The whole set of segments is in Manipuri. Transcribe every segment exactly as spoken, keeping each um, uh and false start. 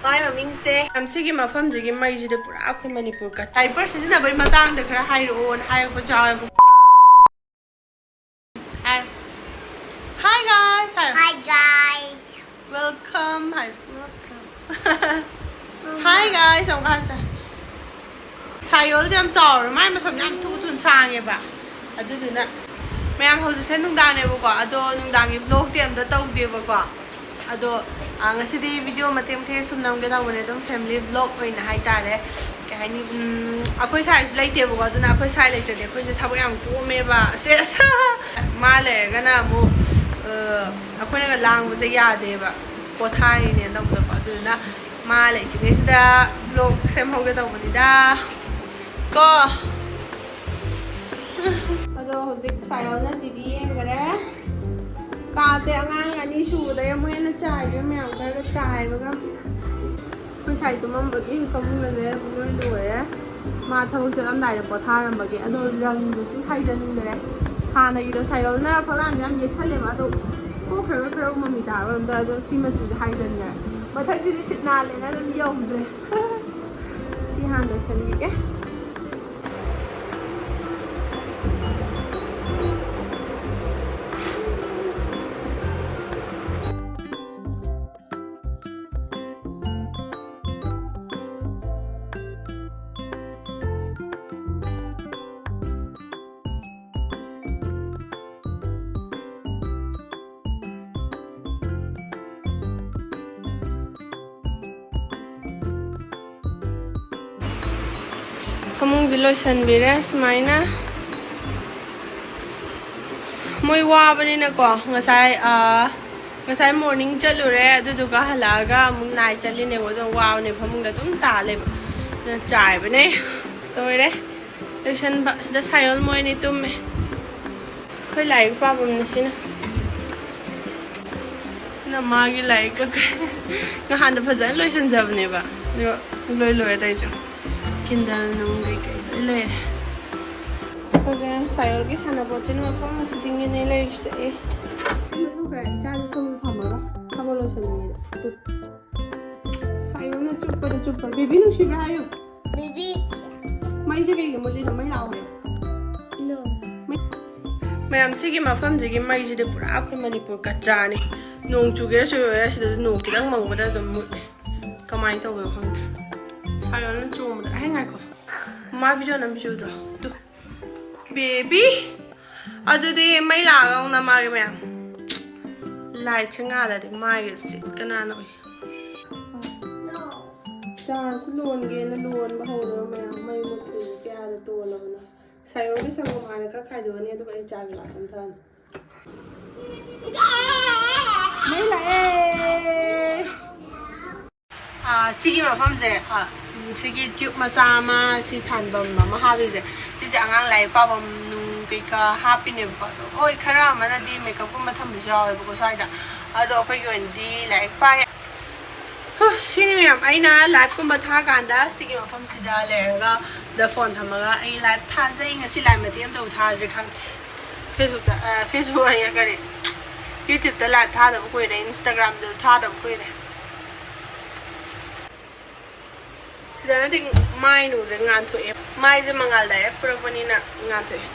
ꯃꯥꯏ ꯃꯃꯤꯡꯁꯦ, ꯌꯥꯝ ꯁꯤꯒꯤ ꯃꯐꯝꯁꯤꯒꯤ ꯃꯩꯁꯤꯗ ꯄꯨꯔꯥ ꯑꯩꯈꯣꯏ ꯃꯅꯤꯄꯨꯔ ꯀꯠ-, diaper ꯁꯤꯖꯤꯟꯅꯕꯒꯤ ꯃꯇꯥꯡꯗ ꯈꯔ ꯍꯥꯏꯔꯛꯑꯣꯅ ꯍꯥꯏꯔꯛꯄꯁꯨ ꯌꯥꯎꯋꯦꯕ꯫ ꯍꯥꯏ꯫ Hi guys ꯍꯥꯏ꯫ Hi guys. Welcome ꯍꯥꯏ꯫ Welcome. Hi guys ꯑꯃꯨꯛꯀ ꯍꯥꯏꯁꯦ꯫ ꯁꯥꯌꯣꯜꯁꯦ ꯌꯥꯝ ꯆꯥꯎꯔꯦ, ꯃꯥꯏ ꯃꯁꯝ ꯌꯥꯝ ꯊꯨ ꯊꯨꯅ ꯁꯥꯡꯉꯦꯕ꯫ ꯑꯗꯨꯗꯨꯅ ꯃꯌꯥꯝ, ꯍꯧꯖꯤꯛꯁꯦ ꯅꯨꯡꯗꯥꯡꯅꯦꯕꯀꯣ, ꯑꯗꯣ ꯅꯨꯡꯗꯥꯡꯒꯤ vlogꯇꯤ ꯑꯝꯇ ꯇꯧꯗꯦꯕꯀꯣ꯫ ꯑꯗꯣ, ꯑ, ꯉꯁꯤꯗꯤ video ꯃꯇꯦꯛ ꯃꯇꯦꯛ ꯁꯨꯝ ꯅꯝꯒꯦ ꯇꯧꯕꯅꯦ, ꯑꯗꯨꯝ family vlog ꯑꯣꯏꯅ ꯍꯥꯏꯇꯥꯔꯦ꯫ ꯀꯩ ꯍꯥꯏꯅꯤ, ꯎꯝ, ꯑꯩꯈꯣꯏ ꯁꯥꯏꯁꯨ ꯂꯩꯇꯦꯕꯀꯣ, ꯑꯗꯨꯅ ꯑꯩꯈꯣꯏ ꯁꯥꯏ ꯂꯩꯇ꯭ꯔꯗꯤ ꯑꯩꯈꯣꯏꯁꯦ ꯊꯕꯛ ꯌꯥꯝ ꯀꯣꯝꯃꯦꯕ꯫ ꯁꯦꯁ! ꯃꯥ ꯂꯩꯔꯒꯅ ꯑꯃꯨꯛ, ꯑ, ꯑꯩꯈꯣꯏꯅꯒ ꯂꯥꯡꯕꯁꯦ ꯌꯥꯗꯦꯕ, ꯄꯣꯊꯥꯔꯤꯅꯦꯅ ꯇꯧꯕꯗꯀꯣ꯫ ꯑꯗꯨꯗꯨꯅ ꯃꯥ ꯂꯩꯇ꯭ꯔꯤꯉꯩꯁꯤꯗ vlog ꯁꯦꯝꯍꯧꯒꯦ ꯇꯧꯕꯅꯤꯗ ꯀꯣ꯫ ꯑꯗꯣ ꯍꯧꯖꯤꯛ ꯁꯥꯌꯜꯅ ꯇꯤ ꯚꯤ ꯌꯦꯡꯈꯔꯦ꯫ ꯀꯥꯁꯦ ꯑꯉꯥꯡ ꯑꯅꯤ ꯁꯨꯕꯗ ꯃꯣꯏꯅ ꯆꯥꯏꯕ ꯃꯌꯥꯝ ꯈꯔꯒ ꯆꯥꯏꯕꯒ ꯑꯩꯈꯣꯏ ꯁꯥꯏ ꯇꯨꯝꯃꯝꯕꯒꯤ ꯐꯃꯨꯡꯗ ꯂꯩꯔꯦ, ꯂꯣꯏ ꯂꯣꯏꯔꯦ꯫ ꯃꯥ ꯊꯕꯛ ꯆꯠꯂꯝꯗꯥꯏꯗ ꯄꯣꯊꯥꯔꯝꯕꯒꯤ꯫ ꯑꯗꯣ ꯔꯪꯗꯨꯁꯨ ꯍꯥꯏꯖꯟꯈ꯭ꯔꯦ꯫ ꯍꯥꯟꯅꯒꯤꯗꯣ ꯁꯥꯌꯜꯅ ꯐꯛꯂꯥꯡꯁꯦ ꯌꯥꯝ ꯌꯦꯠꯁꯜꯂꯦꯕ, ꯑꯗꯣ ꯀꯣꯛꯈ꯭ꯔꯒ ꯈꯔ ꯃꯃꯤ ꯇꯥꯕ ꯑꯝꯗ, ꯑꯗꯣ ꯁꯤ ꯃꯆꯨꯁꯦ ꯍꯥꯏꯖꯟꯈ꯭ꯔꯦ꯫ ꯃꯊꯛꯁꯤꯗꯤ ꯁꯤꯠ ꯅꯥꯜꯂꯦꯅ ꯑꯗꯨꯝ ꯌꯧꯗ꯭ꯔꯦ꯫ ꯁꯤ ꯍꯥꯟꯅ ꯂꯣꯏꯁꯟꯈꯤꯒꯦ꯫ ꯐꯃꯨꯡꯗꯤ ꯂꯣꯏꯁꯟꯕꯤꯔꯦ ꯁꯨꯃꯥꯏꯅ꯫ ꯃꯣꯏ ꯋꯥꯕꯅꯤꯅꯀꯣ, ꯉꯁꯥꯏ, ꯑꯥ, ꯉꯁꯥꯏ morning ꯆꯠꯂꯨꯔꯦ, ꯑꯗꯨꯗꯨꯒ ꯍꯜꯂꯛꯑꯒ ꯑꯃꯨꯛ night ꯆꯠꯂꯤꯅꯦꯕ, ꯑꯗꯨꯝ ꯋꯥꯕꯅꯦ, ꯐꯃꯨꯡꯗ ꯑꯗꯨꯝ ꯇꯥ ꯂꯩꯕ꯫ ꯑꯗꯨꯅ ꯆꯥꯏꯕꯅꯦ꯫ ꯂꯣꯏꯔꯦ ꯂꯣꯏꯁꯟꯕ꯫ ꯁꯤꯗ ꯁꯥꯌꯣꯜ ꯃꯣꯏ ꯑꯅꯤ ꯇꯨꯝꯃꯦ꯫ ꯑꯩꯈꯣꯏ ꯂꯥꯏꯔꯤꯛ ꯄꯥꯐꯝꯅꯤ ꯁꯤꯅ꯫ ꯁꯤꯅ ꯃꯥꯒꯤ ꯂꯥꯏꯔꯤꯛ ꯀꯩꯀꯩ꯫ ꯅꯍꯥꯟꯗ ꯐꯖꯅ ꯂꯣꯏꯁꯤꯟꯖꯕꯅꯦꯕ, ꯑꯗꯣ ꯂꯣꯏ ꯂꯣꯏꯔꯦ ꯇꯧꯔꯤꯁꯦ꯫ Kindle ꯅꯨꯡ ꯀꯩꯀꯩ ꯂꯣꯏ ꯂꯩꯔꯦ꯫ ꯑꯗꯨꯒ ꯁꯥꯌꯣꯜꯒꯤ ꯁꯥꯟꯅꯄꯣꯠꯁꯤꯅ ꯃꯐꯝ ꯈꯨꯗꯤꯡꯒꯤꯅꯦ ꯂꯩꯔꯤꯁꯦ꯫ ꯑꯩ ꯃꯊꯧ ꯈꯔ ꯏꯆꯥꯗ ꯁꯨꯝ ꯊꯝꯃꯒ ꯊꯕꯛ ꯂꯣꯏꯁꯤꯟꯕꯅꯤꯗ꯫ ꯑꯗꯨ ꯁꯥ ꯕꯦꯕꯤ ꯅꯨꯡꯁꯤꯕ꯭ꯔꯥ ꯍꯥꯏꯌꯨ꯫ Baby. ꯃꯩꯁꯦ ꯀꯩꯒꯤ ꯃꯨꯠꯂꯤꯅꯣ? ꯃꯩ ꯂꯥꯛꯑꯣ ꯍꯥꯏꯌꯨ꯫ No. ꯃꯌꯥꯝ, ꯁꯤꯒꯤ ꯃꯐꯝꯁꯤꯒꯤ ꯃꯩꯁꯤꯗꯤ ꯄꯨꯔꯥ ꯑꯩꯈꯣꯏ ꯃꯅꯤꯄꯨꯔ ꯀꯆꯥꯅꯤ꯫ ꯅꯣꯡ ꯆꯨꯒꯦꯔꯥ ꯆꯨꯔꯣꯏꯔꯥ ꯁꯤꯗꯁꯨ ꯅꯣꯡ ꯈꯤꯇꯪ ꯃꯪꯕꯗ ꯑꯗꯨꯝ ꯃꯨꯠꯂꯦ꯫ ꯀꯃꯥꯏꯅ ꯇꯧꯕꯅꯣ ꯈꯪꯗꯦ꯫ ꯁꯥꯏꯌꯣꯟꯅ ꯆꯣꯡꯕꯗ꯫ ꯑꯍꯦ, ꯉꯥꯏꯈꯣ꯫ ꯃꯥ ꯚꯤꯗꯤꯑꯣ ꯅꯝꯕꯤꯁꯨ ꯎꯗ꯭ꯔꯣ? ꯇꯨ꯫ ꯕꯦꯕꯤ꯫ ꯑꯗꯨꯗꯤ ꯃꯩ ꯂꯥꯛꯑꯒ ꯑꯃꯨꯛ ꯅꯝꯃꯛꯑꯒꯦ ꯃꯌꯥꯝ꯫ ꯂꯥꯏꯠꯁꯦ ꯉꯥꯜꯂꯗꯤ ꯃꯥꯏꯒ ꯁꯤꯠ ꯀꯅꯥꯅ ꯎꯏ? No. ꯆꯥꯁꯨ ꯂꯣꯟꯒꯦꯅ ꯂꯣꯟꯕ ꯍꯧꯔꯦꯕ ꯃꯌꯥꯝ꯫ ꯃꯩ ꯃꯨꯠꯈ꯭ꯔꯤꯁꯦ ꯀꯌꯥꯗ ꯇꯣꯜꯂꯕꯅꯣ꯫ ꯁꯥꯏꯌꯣꯟꯒꯤ ꯁꯪꯒꯣꯝ ꯍꯥꯟꯅ ꯈꯔ ꯈꯥꯏꯗꯣꯛꯑꯅꯤ, ꯑꯗꯨꯒ ꯑꯩ ꯆꯥ ꯒꯤꯂꯥꯁ ꯑꯃ ꯊꯛꯑꯅꯤ꯫ ꯃꯩ ꯂꯥꯛꯑꯦ꯫ ꯑꯥ, ꯁꯤꯒꯤ ꯃꯐꯝꯁꯦ, ꯑꯥ, ꯎꯝ, ꯁꯤꯒꯤ ꯇ꯭ꯌꯨꯕ ꯃꯆꯥ ꯑꯃ, ꯁꯤ ꯊꯥꯟꯐꯝ ꯑꯃ ꯍꯥꯞꯄꯤꯁꯦ, ꯁꯤꯁꯦ ꯑꯉꯥꯡ ꯂꯥꯏꯔꯤꯛ ꯄꯥꯐꯝ ꯅꯨꯡ ꯀꯩꯀꯥ ꯍꯥꯞꯄꯤꯅꯦꯕꯀꯣ꯫ ꯑꯗꯣ ꯍꯣꯏ, ꯈꯔ ꯑꯃꯅꯗꯤ ꯃꯦꯀꯞꯀꯨꯝꯕ ꯊꯝꯕꯁꯨ ꯌꯥꯎꯋꯦꯕꯀꯣ ꯁ꯭ꯋꯥꯏꯗ꯫ ꯑꯗꯣ ꯑꯩꯈꯣꯏꯒꯤ ꯑꯣꯏꯅꯗꯤ ꯂꯥꯏꯔꯤꯛ ꯄꯥꯏ꯫ ꯍꯨ, ꯁꯤꯅꯤ ꯃꯌꯥꯝ, ꯑꯩꯅ ꯂꯥꯏꯚꯀꯨꯝꯕ ꯊꯥꯀꯥꯟꯗ ꯁꯤꯒꯤ ꯃꯐꯝꯁꯤꯗ ꯂꯩꯔꯒ ꯗ ꯐꯣꯟ ꯊꯝꯃꯒ ꯑꯩ ꯂꯥꯏꯚ ꯊꯥꯖꯩ꯫ ꯉꯁꯤ ꯂꯥꯏꯚ ꯃꯇꯦꯛ ꯑꯃꯇꯕꯨ ꯊꯥꯁꯦ ꯈꯪꯗꯦ꯫ ꯐꯦꯁꯕꯨꯛꯇ, ꯑ, ꯐꯦꯁꯕꯨꯛ ꯑꯌꯦ, ꯀꯔꯤ, ꯌꯨꯇ꯭ꯌꯨꯕꯇ ꯂꯥꯏꯚ ꯊꯥꯗꯕ ꯀꯨꯏꯔꯦ, ꯏꯟꯁꯇꯥꯒ꯭ꯔꯥꯝꯗꯁꯨ ꯊꯥꯗꯕ ꯀꯨꯏꯔꯦ꯫ ꯁꯤꯗꯅꯗꯤ ꯃꯥꯏ ꯅꯨꯡꯁꯦ ꯉꯥꯟꯊꯣꯛꯑꯦ꯫ ꯃꯥꯏꯁꯦ ꯃꯉꯥꯜ ꯗꯥꯏꯔꯦꯛ ꯐꯨꯔꯛꯄꯅꯤꯅ ꯉꯥꯟꯊꯣꯛꯑꯦ꯫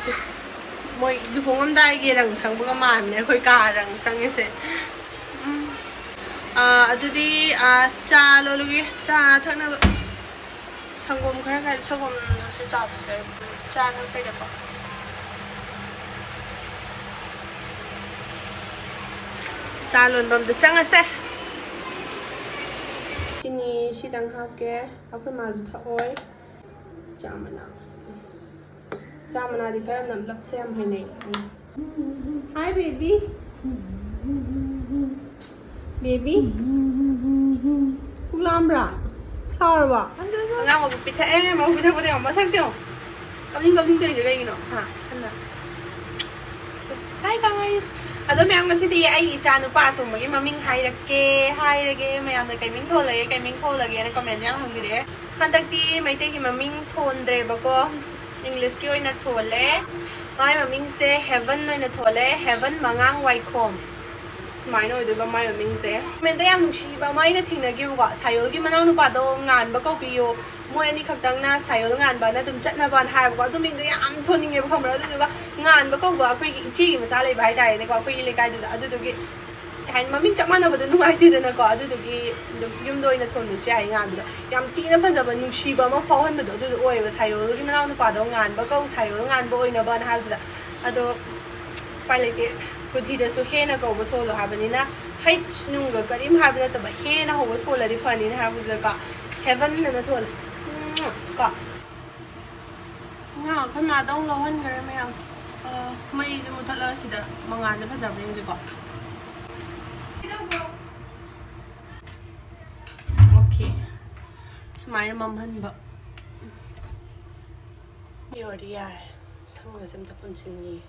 ꯃꯣꯏ ꯂꯨꯍꯣꯡꯉꯝꯗꯥꯏꯒꯤ ꯔꯪ ꯁꯪꯕꯒ ꯃꯥꯟꯕꯅꯦ ꯑꯩꯈꯣꯏ ꯀꯥ ꯔꯪ ꯁꯪꯉꯤꯁꯦ꯫ ꯎꯝ꯫ ꯑꯥ, ꯑꯗꯨꯗꯤ, ꯑꯥ, ꯆꯥ ꯂꯣꯜꯂꯨꯒꯦ꯫ ꯆꯥ ꯊꯛꯅꯕ ꯁꯪꯒꯣꯝ ꯈꯔ ꯈꯔ, ꯁꯪꯒꯣꯝꯁꯨ ꯆꯥ ꯊꯛꯁꯦ꯫ ꯆꯥ ꯊꯛꯄꯩꯗꯀꯣ꯫ ꯆꯥ ꯂꯣꯟꯐꯝꯗ ꯆꯪꯉꯁꯦ꯫ ꯆꯤꯅꯤ ꯁꯤꯗꯪ ꯍꯥꯞꯀꯦ꯫ ꯑꯩꯈꯣꯏ ꯃꯥꯁꯨ ꯊꯛꯑꯣꯏ꯫ ꯆꯥ ꯃꯅꯥ꯫ ꯆꯥ ꯃꯅꯥꯗꯤ ꯈꯔ ꯅꯞꯂꯞꯁꯦ ꯌꯥꯝ ꯍꯩꯅꯩ꯫ Hi, baby. Baby. ꯄꯨꯛ ꯂꯥꯝꯕ꯭ꯔꯥ? ꯁꯥꯎꯔꯕꯣ? ꯑꯉꯥꯡ ꯃꯕꯨꯛ ꯄꯤꯊꯛꯑꯦ, ꯃꯕꯨꯛ ꯄꯤꯊꯛꯄꯗ ꯌꯦꯡꯉꯣ, ꯃꯁꯛꯁꯦ ꯌꯦꯡꯉꯣ꯫ ꯀꯞꯅꯤꯡ ꯀꯞꯅꯤꯡ ꯇꯧꯔꯤꯁꯦ ꯀꯩꯒꯤꯅꯣ? ꯍꯥ, ꯁꯝꯅ꯫ Hi, guys. ꯑꯗꯣ ꯃꯌꯥꯝ, ꯉꯁꯤꯗꯤ ꯑꯩ ꯏꯆꯥ ꯅꯨꯄꯥ ꯑꯇꯣꯝꯕꯒꯤ ꯃꯃꯤꯡ ꯍꯥꯏꯔꯛꯀꯦ, ꯍꯥꯏꯔꯒꯦ꯫ ꯃꯌꯥꯝꯅ ꯀꯩ ꯃꯤꯡ ꯊꯣꯜꯂꯒꯦ, ꯀꯩ ꯃꯤꯡ ꯊꯣꯜꯂꯒꯦꯅ comment ꯌꯥꯝ ꯍꯪꯕꯤꯔꯛꯑꯦ꯫ ꯍꯟꯗꯛꯇꯤ ꯃꯩꯇꯩꯒꯤ ꯃꯃꯤꯡ ꯊꯣꯟꯗ꯭ꯔꯦꯕꯀꯣ, English ꯀꯤ ꯑꯣꯏꯅ ꯊꯣꯜꯂꯦ꯫ ꯃꯥꯏ ꯃꯃꯤꯡꯁꯦ ꯍꯦꯕꯟ ꯑꯣꯏꯅ ꯊꯣꯜꯂꯦ, ꯍꯦꯕꯟ ꯃꯉꯥꯡ ꯋꯥꯏꯈꯣꯝ꯫ ꯁꯨꯃꯥꯏꯅ ꯑꯣꯏꯗꯣꯏꯕ ꯃꯥꯏ ꯃꯃꯤꯡꯁꯦ꯫ ꯀꯃꯦꯟꯗ ꯌꯥꯝ ꯅꯨꯡꯁꯤꯕ ꯑꯃ ꯑꯩꯅ ꯊꯦꯡꯅꯈꯤꯕꯀꯣ, ꯁꯥꯌꯣꯜꯒꯤ ꯃꯅꯥꯎꯅꯨꯄꯥꯗꯣ ꯉꯥꯟꯕ ꯀꯧꯕꯤꯌꯣ, ꯃꯣꯏ ꯑꯅꯤꯈꯛꯇꯪꯅ ꯁꯥꯌꯣꯜ ꯉꯥꯟꯕꯅ ꯑꯗꯨꯝ ꯆꯠꯅꯕꯅ ꯍꯥꯏꯕꯀꯣ꯫ ꯑꯗꯨ ꯃꯤꯡꯗꯣ ꯌꯥꯝ ꯊꯣꯟꯅꯤꯡꯉꯦꯕ, ꯈꯪꯕ꯭ꯔꯥ? ꯑꯗꯨꯗꯨꯒ ꯉꯥꯟꯕ ꯀꯧꯕ ꯑꯩꯈꯣꯏꯒꯤ ꯏꯆꯦꯒꯤ ꯃꯆꯥ ꯂꯩꯕ ꯍꯥꯏꯇꯥꯔꯦꯅꯦꯀꯣ, ꯑꯩꯈꯣꯏꯒꯤ ꯂꯩꯀꯥꯏꯗꯨꯗ꯫ ꯑꯗꯨꯗꯨꯒꯤ ꯀꯩ ꯍꯥꯏꯅꯤ, ꯃꯃꯤꯡ ꯆꯞ ꯃꯥꯟꯅꯕꯗꯣ ꯅꯨꯡꯉꯥꯏꯇꯦꯗꯅꯀꯣ꯫ ꯑꯗꯨꯗꯨꯒꯤ ꯑꯗꯨꯝ ꯌꯨꯝꯗ ꯑꯣꯏꯅ ꯊꯣꯟꯕꯁꯨ ꯌꯥꯏ ꯉꯥꯟꯕꯗꯣ꯫ ꯌꯥꯝ ꯊꯤꯅ ꯐꯖꯕ, ꯅꯨꯡꯁꯤꯕ ꯑꯃ ꯐꯥꯎꯍꯟꯕꯗꯣ ꯑꯗꯨꯗꯣ ꯑꯣꯏꯌꯦꯕ꯫ ꯁꯥꯌꯣꯜꯒꯤ ꯃꯅꯥꯎꯅꯨꯄꯥꯗꯣ ꯉꯥꯟꯕ ꯀꯧ, ꯁꯥꯌꯣꯜ ꯉꯥꯟꯕ ꯑꯣꯏꯅꯕꯅ ꯍꯥꯏꯕꯗꯨꯗ꯫ ꯑꯗꯣ ꯎꯄꯥꯏ ꯂꯩꯇꯦ, ꯀꯨꯊꯤꯗꯁꯨ ꯍꯦꯟꯅ ꯀꯧꯕ ꯊꯣꯜꯂꯣ ꯍꯥꯏꯕꯅꯤꯅ, ꯍꯩꯆ ꯅꯨꯡꯒ ꯀꯔꯤꯝ ꯍꯥꯏꯕ ꯅꯠꯇꯕ, ꯍꯦꯟꯅ ꯍꯧꯕ ꯊꯣꯜꯂꯗꯤ ꯐꯅꯤꯅ ꯍꯥꯏꯕꯗꯨꯗꯀꯣ, ꯍꯦꯚꯟ ꯑꯅ ꯊꯣꯜꯂꯦ꯫ ꯎꯝ, ꯀꯣ꯫ ꯉꯥ ꯑꯩꯈꯣꯏ ꯃꯥꯗ ꯑꯃꯨꯛ ꯂꯧꯍꯟꯈ꯭ꯔꯦ ꯃꯌꯥꯝ꯫ ꯑ, ꯃꯩꯁꯦ ꯃꯨꯊꯠꯂꯒ ꯁꯤꯗ ꯃꯉꯥꯜꯁꯦ ꯐꯖꯕ꯭ꯔꯥ ꯌꯦꯡꯁꯤꯀꯣ꯫ ꯑꯣꯀꯦ꯫ ꯁꯨꯃꯥꯏꯅ ꯃꯝꯍꯟꯕ꯫ ꯌꯧꯔꯗꯤ ꯌꯥꯔꯦ꯫ ꯁꯝꯒꯁꯦ ꯑꯝꯇ ꯄꯨꯟꯁꯤꯟꯈꯤꯒꯦ꯫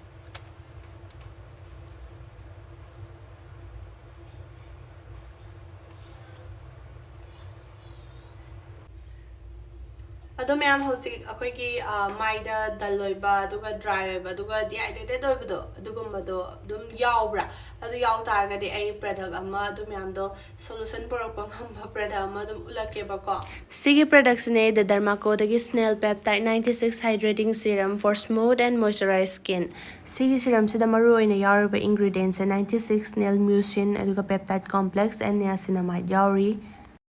ꯑꯗꯣ ꯃꯌꯥꯝ, ꯍꯧꯖꯤꯛ ꯑꯩꯈꯣꯏꯒꯤ, ꯑ, ꯃꯥꯏꯗ ꯗꯜ ꯑꯣꯏꯕ, ꯑꯗꯨꯒ ꯗ꯭ꯔꯥꯏ ꯑꯣꯏꯕ, ꯑꯗꯨꯒ ꯗꯤꯍꯥꯏꯗ꯭ꯔꯦꯇꯦꯠ ꯑꯣꯏꯕꯗꯣ, ꯑꯗꯨꯒꯨꯝꯕꯗꯣ ꯑꯗꯨꯝ ꯌꯥꯎꯕ꯭ꯔꯥ? ꯑꯗꯨ ꯌꯥꯎ ꯇꯥꯔꯒꯗꯤ ꯑꯩ ꯄ꯭ꯔꯗꯛ ꯑꯃ ꯑꯗꯨ ꯃꯌꯥꯝꯗꯣ ꯁꯣꯂꯨꯁꯟ ꯄꯨꯔꯛꯄ ꯉꯝꯕ ꯄ꯭ꯔꯗꯛ ꯑꯃ ꯑꯗꯨꯝ ꯎꯠꯂꯛꯀꯦꯕꯀꯣ꯫ ꯁꯤꯒꯤ ꯄ꯭ꯔꯗꯛꯁꯤꯅꯦ The Dermaco ꯗꯒꯤ Snail Peptide ninety six Hydrating Serum for Smooth and Moisturized Skin꯫ ꯁꯤꯒꯤ ꯁꯤꯔꯝꯁꯤꯗ ꯃꯔꯨꯑꯣꯏꯅ ꯌꯥꯎꯔꯤꯕ ꯏꯟꯒ꯭ꯔꯤꯗꯤꯌꯦꯟꯁꯦ ninety six Snail Mucin, ꯑꯗꯨꯒ Peptide Complex and Niacinamide ꯌꯥꯎꯔꯤ꯫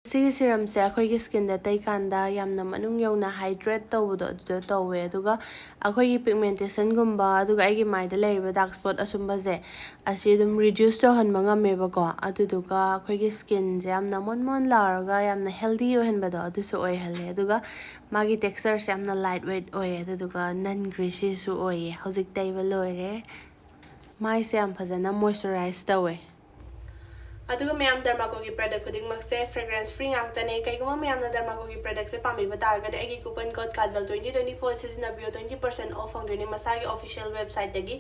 ꯁꯤꯒꯤ ꯁꯤꯔꯝꯁꯦ ꯑꯩꯈꯣꯏꯒꯤ ꯁ꯭ꯀꯤꯟꯗ ꯇꯩꯀꯥꯟꯗ ꯌꯥꯝꯅ ꯃꯅꯨꯡ ꯌꯧꯅ ꯍꯥꯏꯗ꯭ꯔꯦꯠ ꯇꯧꯕꯗꯣ ꯑꯗꯨꯗꯣ ꯇꯧꯋꯦ, ꯑꯗꯨꯒ ꯑꯩꯈꯣꯏꯒꯤ ꯄꯤꯒꯃꯦꯟꯇꯦꯁꯟꯒꯨꯝꯕ, ꯑꯗꯨꯒ ꯑꯩꯒꯤ ꯃꯥꯏꯗ ꯂꯩꯔꯤꯕ ꯗꯥꯔꯛ ꯁ꯭ꯄꯣꯠ ꯑꯁꯨꯝꯕꯁꯦ ꯑꯁꯤ ꯑꯗꯨꯝ ꯔꯤꯗ꯭ꯌꯨꯁ ꯇꯧꯍꯟꯕ ꯉꯝꯃꯦꯕꯀꯣ꯫ ꯑꯗꯨꯗꯨꯒ ꯑꯩꯈꯣꯏꯒꯤ ꯁ꯭ꯀꯤꯟꯁꯦ ꯌꯥꯝꯅ ꯃꯣꯟ ꯃꯣꯟ ꯂꯥꯎꯔꯒ ꯌꯥꯝꯅ ꯍꯦꯜꯗꯤ ꯑꯣꯏꯍꯟꯕꯗꯣ ꯑꯗꯨꯁꯨ ꯑꯣꯏꯍꯜꯂꯦ꯫ ꯑꯗꯨꯒ ꯃꯥꯒꯤ ꯇꯦꯛꯁꯆꯔꯁꯦ ꯌꯥꯝꯅ ꯂꯥꯏꯠ ꯋꯦꯠ ꯑꯣꯏꯌꯦ, ꯑꯗꯨꯗꯨꯒ ꯅꯟ ꯒ꯭ꯔꯤꯁꯤꯁꯨ ꯑꯣꯏꯌꯦ꯫ ꯍꯧꯖꯤꯛ ꯇꯩꯕ ꯂꯣꯏꯔꯦ꯫ ꯃꯥꯏꯁꯦ ꯌꯥꯝ ꯐꯖꯅ ꯃꯣꯏꯆꯔꯥꯏꯁ ꯇꯧꯋꯦ꯫ ꯑꯗꯨꯒ ꯃꯌꯥꯝ, ꯗꯔꯃꯥꯀꯣꯒꯤ ꯄ꯭ꯔꯗꯛ ꯈꯨꯗꯤꯡꯃꯛꯁꯦ ꯐ꯭ꯔꯦꯒ꯭ꯔꯦꯟꯁ ꯐ꯭ꯔꯤ ꯉꯥꯛꯇꯅꯦ꯫ ꯀꯩꯒꯨꯝꯕ ꯃꯌꯥꯝꯅ ꯗꯔꯃꯥꯀꯣꯒꯤ ꯄ꯭ꯔꯗꯛꯁꯦ ꯄꯥꯝꯕꯤꯕ ꯇꯥꯔꯒꯗꯤ ꯑꯩꯒꯤ coupon code Kajal twenty twenty four ꯁꯤꯖꯤꯟꯅꯕꯤꯌꯣ, twenty percent off ꯐꯪꯗꯣꯏꯅꯦ ꯃꯁꯥꯒꯤ ꯑꯣꯐꯤꯁꯤꯌꯦꯜ ꯋꯦꯕꯁꯥꯏꯠꯇꯒꯤ꯫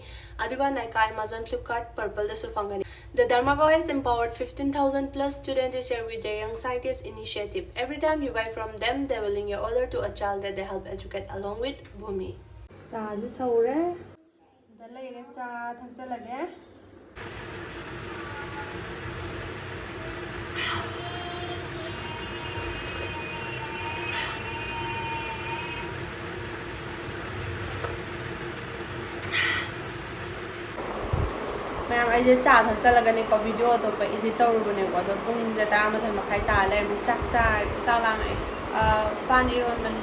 ꯑꯗꯨꯒ Nykaa, Amazon, Flipkart, Purpleꯗꯁꯨ ꯐꯪꯒꯅꯤ꯫ The Dermaco has empowered fifteen thousand plus student this year with their Young Scientist Initiative. Every time you buy from them, they will link your order to a child that they help educate along with Bhumi. ꯆꯥꯁꯦ ꯁꯧꯔꯦ꯫ ꯗ ꯂꯩꯔꯦ, ꯆꯥ ꯊꯛꯆꯜꯂꯒꯦ꯫ ꯑꯩꯁꯦ ꯆꯥ ꯊꯛꯆꯜꯂꯒꯅꯦꯀꯣ, ꯚꯤꯗꯤꯑꯣ ꯑꯇꯣꯞꯄ ꯏꯗꯤꯠ ꯇꯧꯔꯨꯕꯅꯦꯀꯣ, ꯑꯗꯣ ꯄꯨꯡꯁꯦ ꯇꯔꯥꯃꯥꯊꯣꯏ ꯃꯈꯥꯏ ꯇꯥꯔ ꯂꯩꯔꯝꯃꯦ꯫ ꯆꯥꯛ ꯆꯥꯔꯒꯦ, ꯆꯥꯛ ꯂꯥꯝꯃꯛꯑꯦ꯫ ꯑꯥ, ꯄꯥꯟ ꯏꯔꯣꯟꯕꯅꯦ꯫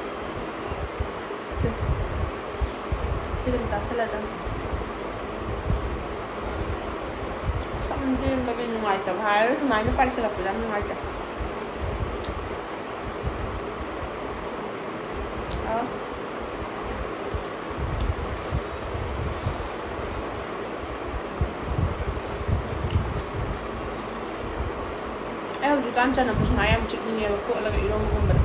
ꯁꯤ ꯑꯗꯨꯝ ꯆꯥꯁꯤꯜꯂꯗꯝꯅꯤ꯫ ꯁꯝ ꯀꯦꯟꯕꯒꯤ ꯅꯨꯡꯉꯥꯏꯇꯕ ꯍꯥꯏꯔꯒ ꯁꯨꯃꯥꯏꯅ ꯄꯥꯏꯁꯤꯜꯂꯛꯄꯁꯦ ꯌꯥꯝ ꯅꯨꯡꯉꯥꯏꯇꯦ꯫ ꯑꯥ꯫ ꯑꯩ ꯍꯧꯖꯤꯛꯀꯥꯟ ꯆꯅꯝ ꯁꯨꯃꯥꯏꯅ ꯌꯥꯝ ꯆꯤꯛꯅꯤꯡꯉꯦꯕ, ꯀꯣꯠꯂꯒ ꯏꯔꯣꯟꯕꯒꯨꯝꯕꯗ꯫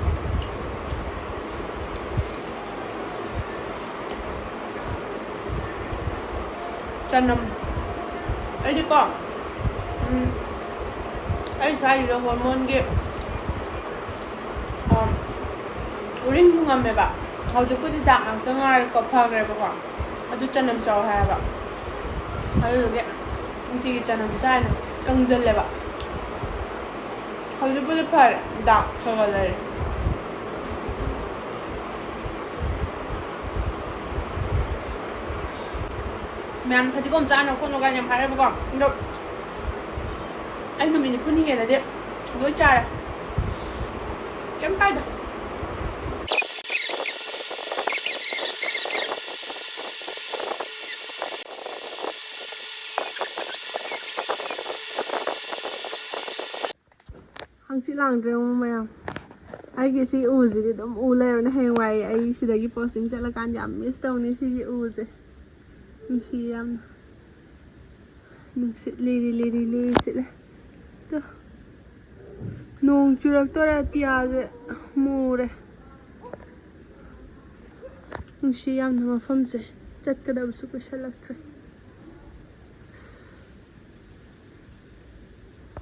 ꯆꯅꯝ, ꯑꯩꯗꯤꯀꯣ, ꯎꯝ, ꯑꯩ ꯁ꯭ꯋꯥꯏꯁꯤꯗ ꯍꯣꯔꯃꯣꯟꯒꯤ, ꯑ, ꯎꯔꯤꯡ ꯊꯨꯡꯉꯝꯃꯦꯕ꯫ ꯍꯧꯖꯤꯛꯄꯨꯗꯤ ꯗꯥꯛ ꯉꯥꯛꯇ ꯉꯥꯏꯔꯦꯀꯣ, ꯐꯈ꯭ꯔꯦꯕꯀꯣ꯫ ꯑꯗꯨ ꯆꯅꯝ ꯆꯥꯎ ꯍꯥꯏꯌꯦꯕ꯫ ꯑꯗꯨꯗꯨꯒꯤ ꯅꯨꯡꯇꯤꯒꯤ ꯆꯅꯝ ꯆꯥꯏꯅ ꯀꯪꯖꯜꯂꯦꯕ꯫ ꯍꯧꯖꯤꯛꯄꯨꯗꯤ ꯐꯔꯦ, ꯗꯥꯛ ꯈꯔ ꯈꯔ ꯂꯩꯔꯦ꯫ ꯃꯌꯥꯝ ꯐꯗꯤꯒꯣꯝ ꯆꯥꯅꯣ ꯈꯣꯠꯅꯣ ꯀꯥꯏꯅ ꯌꯥꯝ ꯍꯥꯏꯔꯕꯀꯣ, ꯑꯗꯣ ꯑꯩ ꯅꯨꯃꯤꯠ ꯅꯤꯐꯨꯅꯤ ꯍꯦꯜꯂꯗꯤ ꯂꯣꯏ ꯆꯥꯔꯦ꯫ ꯀꯩꯝ ꯀꯥꯏꯗꯦ꯫ ꯍꯪꯆꯤꯠ ꯂꯥꯡꯗ꯭ꯔꯦ ꯃꯣ ꯃꯌꯥꯝ꯫ ꯑꯩꯒꯤ ꯁꯤ ꯎꯁꯤꯗꯤ ꯑꯗꯨꯝ ꯎ ꯂꯩꯔꯕꯅꯦ꯫ ꯍꯌꯦꯡꯋꯥꯏ ꯑꯩ ꯁꯤꯗꯒꯤ posting ꯆꯠꯂꯀꯥꯟꯗ ꯌꯥꯝ miss ꯇꯧꯅꯤ ꯁꯤꯒꯤ ꯎꯁꯦ꯫ ꯅꯨꯡꯁꯤ ꯌꯥꯝꯅ꯫ ꯅꯨꯡꯁꯤꯠ ꯂꯤꯔꯤ ꯂꯤꯔꯤ ꯂꯤꯔꯤ ꯁꯤꯠꯂꯦ꯫ ꯇꯨ꯫ ꯅꯣꯡ ꯆꯨꯔꯛꯇꯣꯔꯦ, ꯑꯇꯤꯌꯥꯁꯦ ꯃꯨꯔꯦ꯫ ꯅꯨꯡꯁꯤ ꯌꯥꯝꯅ ꯃꯐꯝꯁꯦ꯫ ꯆꯠꯀꯗꯕꯁꯨ ꯀꯨꯏꯁꯜꯂꯛꯇ꯭ꯔꯦ꯫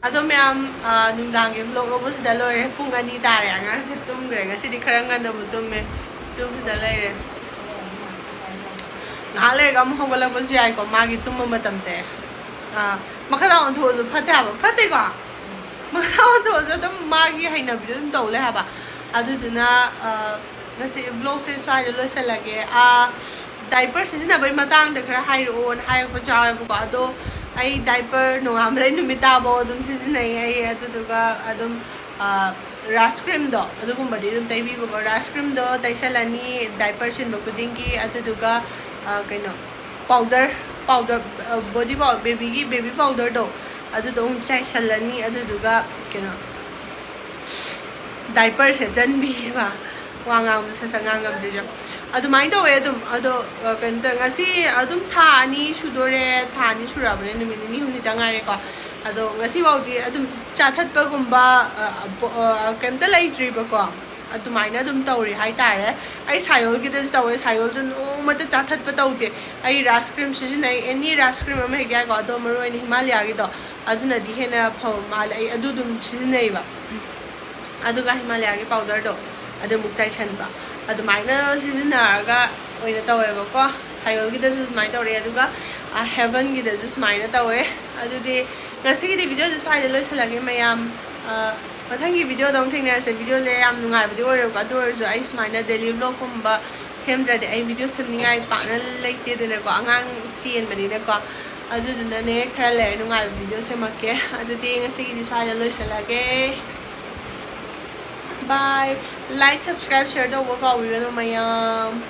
ꯑꯗꯣ ꯃꯌꯥꯝ, ꯑ, ꯅꯨꯡꯗꯥꯡꯒꯤ vlog ꯂꯧꯕꯁꯤꯗ ꯂꯣꯏꯔꯦ꯫ ꯄꯨꯡ ꯑꯅꯤ ꯇꯥꯔꯦ꯫ ꯑꯉꯥꯡꯁꯦ ꯇꯨꯝꯈ꯭ꯔꯦ꯫ ꯉꯁꯤꯗꯤ ꯈꯔ ꯉꯟꯅꯕꯨ ꯇꯨꯝꯃꯦ꯫ ꯇꯨꯝꯁꯤꯗ ꯂꯩꯔꯦ꯫ ꯉꯥꯏꯍꯥꯛ ꯂꯩꯔꯒ ꯑꯃꯨꯛ ꯍꯧꯒꯠꯂꯛꯄꯁꯨ ꯌꯥꯏꯀꯣ, ꯃꯥꯒꯤ ꯇꯨꯝꯕ ꯃꯇꯝꯁꯦ꯫ ꯑ, ꯃꯈꯥꯗ ꯑꯣꯟꯊꯣꯛꯑꯁꯨ ꯐꯠꯇꯦ ꯍꯥꯏꯕ꯫ ꯐꯠꯇꯦꯀꯣ? ꯃꯈꯥꯗ ꯑꯣꯟꯊꯣꯛꯑꯁꯨ ꯑꯗꯨꯝ ꯃꯥꯒꯤ ꯍꯩꯅꯕꯤꯗꯣ ꯑꯗꯨꯝ ꯇꯧ ꯂꯩ ꯍꯥꯏꯕ꯫ ꯑꯗꯨꯗꯨꯅ, ꯑ, ꯉꯁꯤ vlogꯁꯦ ꯁ꯭ꯋꯥꯏꯗ ꯂꯣꯏꯁꯤꯜꯂꯒꯦ꯫ ꯑ, diaper ꯁꯤꯖꯤꯟꯅꯕꯒꯤ ꯃꯇꯥꯡꯗ ꯈꯔ ꯍꯥꯏꯔꯛꯑꯣꯅ ꯍꯥꯏꯔꯛꯄꯁꯨ ꯌꯥꯎꯋꯦꯕꯀꯣ꯫ ꯑꯗꯣ, ꯑꯩ ꯗꯥꯏꯄꯔ ꯅꯣꯡꯉꯥꯟꯕꯗꯩ ꯅꯨꯃꯤꯠ ꯇꯥꯕꯧ ꯑꯗꯨꯝ ꯁꯤꯖꯤꯟꯅꯩ ꯑꯩ꯫ ꯑꯗꯨꯗꯨꯒ ꯑꯗꯨꯝ ꯔꯥꯁ ꯀ꯭ꯔꯤꯝꯗꯣ ꯑꯗꯨꯒꯨꯝꯕꯗꯤ ꯑꯗꯨꯝ ꯇꯩꯕꯤꯕꯀꯣ꯫ ꯔꯥꯁ ꯀ꯭ꯔꯤꯝꯗꯣ ꯇꯩꯁꯜꯂꯅꯤ ꯗꯥꯏꯄꯔ ꯁꯤꯟꯕ ꯈꯨꯗꯤꯡꯒꯤ꯫ ꯑꯗꯨꯗꯨꯒ ꯀꯩꯅꯣ, ꯄꯥꯎꯗꯔ, ꯄꯥꯎꯗꯔ, ꯕꯣꯗꯤ ꯄꯥꯎ ꯕꯦꯕꯤꯒꯤ ꯕꯦꯕꯤ ꯄꯥꯎꯗꯔꯗꯣ ꯑꯗꯨꯗꯣ ꯑꯃꯨꯛ ꯆꯥꯏꯁꯜꯂꯅꯤ꯫ ꯑꯗꯨꯗꯨꯒ ꯀꯩꯅꯣ, ꯗꯥꯏꯄꯔ ꯁꯦꯠꯆꯟꯕꯤꯕ꯫ ꯋꯥ ꯉꯥꯡꯕ ꯁꯠ ꯁꯠ ꯉꯥꯡꯉꯝꯗ꯭ꯔꯤꯁꯦ꯫ ꯑꯗꯨꯃꯥꯏꯅ ꯇꯧꯋꯦ ꯑꯗꯨꯝ꯫ ꯑꯗꯣ ꯀꯩꯅꯣ ꯇꯧꯋꯦ, ꯉꯁꯤ ꯑꯗꯨꯝ ꯊꯥ ꯑꯅꯤ ꯁꯨꯗꯣꯔꯦ꯫ ꯊꯥ ꯑꯅꯤ ꯁꯨꯔꯛꯑꯕꯅꯦ, ꯅꯨꯃꯤꯠ ꯅꯤꯅꯤ ꯍꯨꯝꯅꯤꯇ ꯉꯥꯏꯔꯦꯀꯣ꯫ ꯑꯗꯣ ꯉꯁꯤꯐꯥꯎꯗꯤ ꯑꯗꯨꯝ ꯆꯥꯊꯠꯄꯒꯨꯝꯕ ꯀꯩꯝꯇ ꯂꯩꯇ꯭ꯔꯤꯕꯀꯣ꯫ ꯑꯗꯨꯃꯥꯏꯅ ꯑꯗꯨꯝ ꯇꯧꯔꯤ ꯍꯥꯏꯇꯥꯔꯦ꯫ ꯑꯩ ꯁꯥꯌꯣꯜꯒꯤꯗꯁꯨ ꯇꯧꯋꯦ꯫ ꯁꯥꯌꯣꯜꯁꯨ ꯅꯣꯡꯃꯇ ꯆꯥꯊꯠꯄ ꯇꯧꯗꯦ꯫ ꯑꯩ ꯔꯥꯁ ꯀ꯭ꯔꯤꯝ ꯁꯤꯖꯤꯟꯅꯩ, ꯑꯦꯅꯤ ꯔꯥꯁ ꯀ꯭ꯔꯤꯝ ꯑꯃ ꯍꯦꯛ ꯌꯥꯏꯀꯣ꯫ ꯑꯗꯣ ꯃꯔꯨ ꯑꯣꯏꯅ ꯍꯤꯃꯥꯂꯌꯥꯒꯤꯗꯣ ꯑꯗꯨꯅꯗꯤ ꯍꯦꯟꯅ ꯐꯕ ꯃꯥꯜꯂꯦ꯫ ꯑꯩ ꯑꯗꯨ ꯑꯗꯨꯝ ꯁꯤꯖꯤꯟꯅꯩꯕ꯫ ꯑꯗꯨꯒ ꯍꯤꯃꯥꯂꯌꯥꯒꯤ ꯄꯥꯎꯗꯔꯗꯣ ꯑꯗꯨꯃꯨꯛ ꯆꯥꯏꯁꯟꯕ꯫ ꯑꯗꯨꯃꯥꯏꯅ ꯁꯤꯖꯤꯟꯅꯔꯒ ꯑꯣꯏꯅ ꯇꯧꯋꯦꯕꯀꯣ꯫ ꯁꯥꯌꯣꯜꯒꯤꯗꯁꯨ ꯑꯗꯨꯃꯥꯏꯅ ꯇꯧꯔꯦ, ꯑꯗꯨꯒ ꯍꯦꯕꯟꯒꯤꯗꯁꯨ ꯁꯨꯃꯥꯏꯅ ꯇꯧꯋꯦ꯫ ꯑꯗꯨꯗꯤ ꯉꯁꯤꯒꯤꯗꯤ ꯚꯤꯗꯤꯑꯣꯁꯦ ꯁ꯭ꯋꯥꯏꯗ ꯂꯣꯏꯁꯤꯜꯂꯒꯦ ꯃꯌꯥꯝ꯫ ꯃꯊꯪꯒꯤ ꯚꯤꯗꯤꯑꯣꯗ ꯑꯃꯨꯛ ꯊꯦꯡꯅꯔꯁꯦ꯫ ꯚꯤꯗꯤꯑꯣꯁꯦ ꯌꯥꯝ ꯅꯨꯡꯉꯥꯏꯕꯗꯤ ꯑꯣꯏꯔꯣꯏꯀꯣ, ꯑꯗꯨ ꯑꯣꯏꯔꯁꯨ ꯑꯩ ꯁꯨꯃꯥꯏꯅ ꯗꯦꯂꯤ ꯕ꯭ꯂꯣꯒꯀꯨꯝꯕ ꯁꯦꯝꯗ꯭ꯔꯗꯤ ꯑꯩ ꯚꯤꯗꯤꯑꯣ ꯁꯦꯝꯅꯤꯡꯉꯥꯏ ꯄꯥꯛꯅ ꯂꯩꯇꯦꯗꯅꯀꯣ, ꯑꯉꯥꯡ ꯆꯦꯟꯕꯅꯤꯅꯀꯣ꯫ ꯑꯗꯨꯗꯨꯅꯅꯦ, ꯈꯔ ꯂꯩꯔ ꯅꯨꯡꯉꯥꯏꯕ ꯚꯤꯗꯤꯑꯣ ꯁꯦꯝꯃꯛꯀꯦ꯫ ꯑꯗꯨꯗꯤ ꯉꯁꯤꯒꯤꯗꯤ ꯁ꯭ꯋꯥꯏꯗ ꯂꯣꯏꯁꯤꯜꯂꯒꯦ꯫ Bye. Like, subscribe, share ꯇꯧꯕ ꯀꯥꯎꯕꯤꯒꯅꯨ ꯃꯌꯥꯝ꯫